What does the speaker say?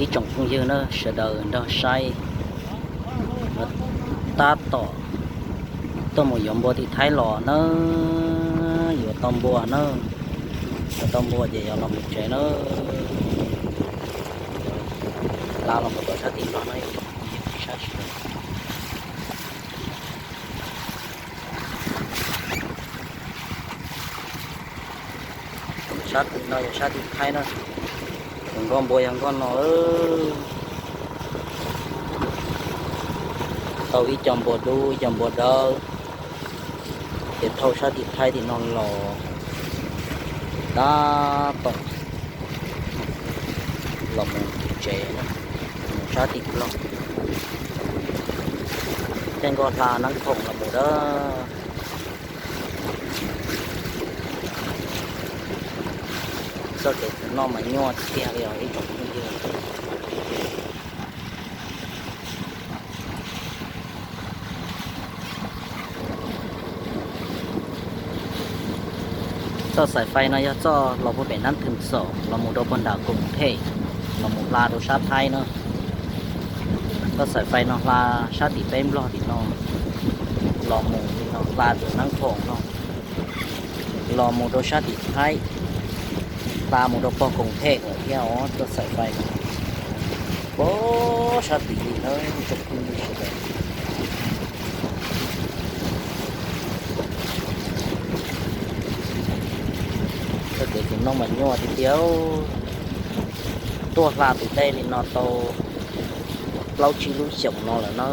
Ib tsoom phooj ywg na, sawv daws nrog saib, tab tom tuaj mus yuav npua tim Thaib los na, yuav tau npua na, yuav tau npua ces yuav los mus tsev na. Hla los mus rau sab tim no na, ib tsoom phooj ywg saib sawv daws. Sab tim no yog sab tim Thaib na, yog nkoj npua yog nkoj no. Tau ib co npua dub ib co npua dawb, ces thauj sab tim Thaib tim no los, tab tom los mus tsev, mus sab tim Nplog. Caij nkoj hla Nab Khoom los mus dab. Txoj kev tsis noj mas nyuaj tiag li os ib tsoom phooj ywg. Txoj xaim fais no yog txoj los puag pem Nab Thwm Xom los mus rau puag nram Koom Thej, los mus hla rau sab Thaib na. Txoj xaim fais no hla sab tim peb Nplog tim no, los mus li no hla rau Nab Khoom no, los mus rau sab tim Thaib, hla mus rau pog Koom Thej lawm thiab os txoj xaim fais no. Pab sab tim li na tsoom phooj ywg sawv daws. Txoj kev tsis noj mas nyuaj tiag tiag. Tuaj hla tim dej li no tau plaub tsib lub xyoos no lawm na.